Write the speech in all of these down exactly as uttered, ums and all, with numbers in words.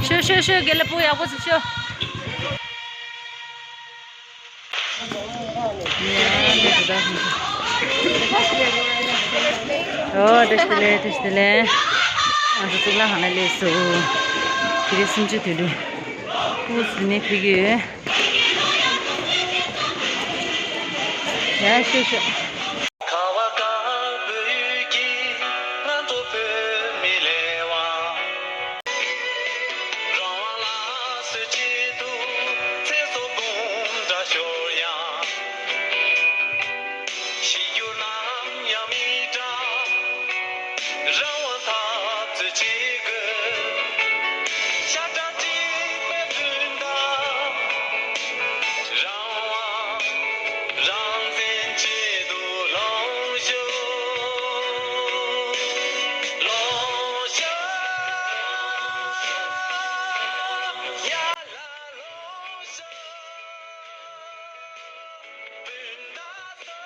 ཤོད་ཤོད་ཤོད། དགེ་ལེགས་པོ་ཡག་པོ་ཞིག་ཤོད། ཨོ་བཀྲ་ཤིས་བདེ་ལེགས། བཀྲ་ཤིས་བདེ་ལེགས། ང་ཚོ་གཙུག་ལག་ཁང་ལ་སླེབས་སོང་། དེ་རིང་གསུམ་བཅུ་དོན་དྲུག་སྐུ་གཟུགས་ནས་ཕེབས་ཀྱི་ཡོད། ཡ་ཤོད་ཤོད། ཁ་བ་དཀར་པོའི་ཡུལ་གྱི་ང་ཚོ་བོད་མི་ལས་དབང་། རང་དབང་ལ་སོགས་ཆེད་དུ་ཚེ་སྲོག་འབུམ་ཕྲག་ཤོར་ཡང་། ཤི་རྒྱུ་ནམ་ཡང་མི་འདྲ། རང་དབང་འཐབ་རྩོད་བྱེད་དགོས། ཤ་ཁྲག་གཅིག་པའི་སྤུན་ཟླ། རང་དབང་རང་བཙན་ཆེད་དུ་ལོངས་ཤོག། ལོངས་ཤོག། ཡར་ལ་ལོངས་ཤོག། སྤུན་ཟླ་ཚོ།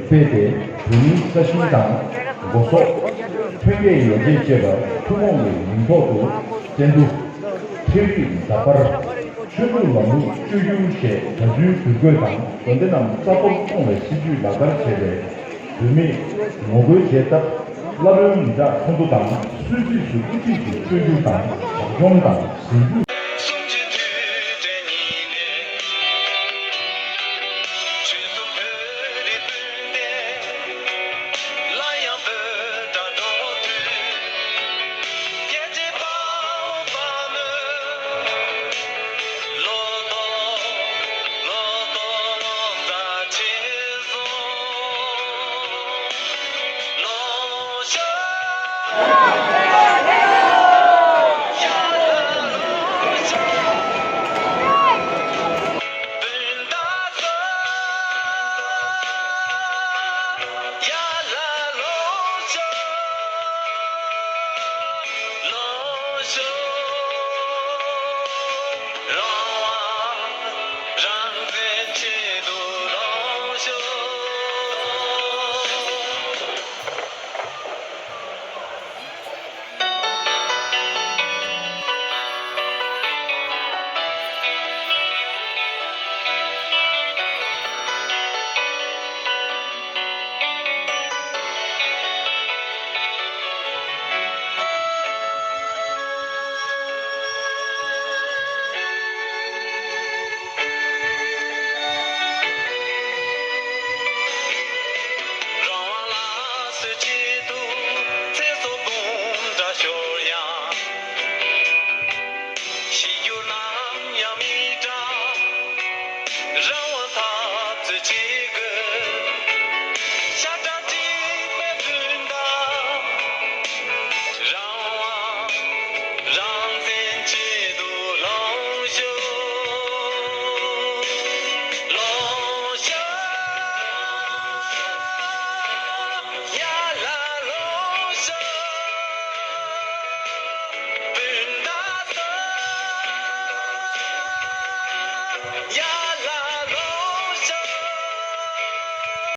སྤེལ་ཏེ། བོད་མིའི་ས་ཞིང་དང་སྒོ་ཟོག་ཐོན་སྐྱེད་ཡར་རྒྱས་བཅས་ལ་ཐུན་མོང་གི་མིང་ཐོག་ཏུ་བཙན་འབྲུ། ཐད་རིགས་འདག་པར། ཆོས་ལུགས་ལམ་ལུགས་བཅོས་བསྒྱུར་བཅས་གྲྭ་བཙུན་བསྒྱུར་བཀོད་དང་དོན་ལྡན་རྣམས་རྩ་གཏོར་གཏོང་བའི་སྲིད་ཇུས་ལག་བསྟར་བྱས་པས། བོད་མིས་ངོ་རྒོལ་བྱས་སྟབས། བླ་བོན་མི་དྲག་ཚོགས་འདུ་དང་སུད་སི་སུ་དབུ་ཁྲིད་ཀྱི་བཅོས་བསྒྱུར་དང་བདག་སྐྱོང་དང་ཟིན་བྲིས།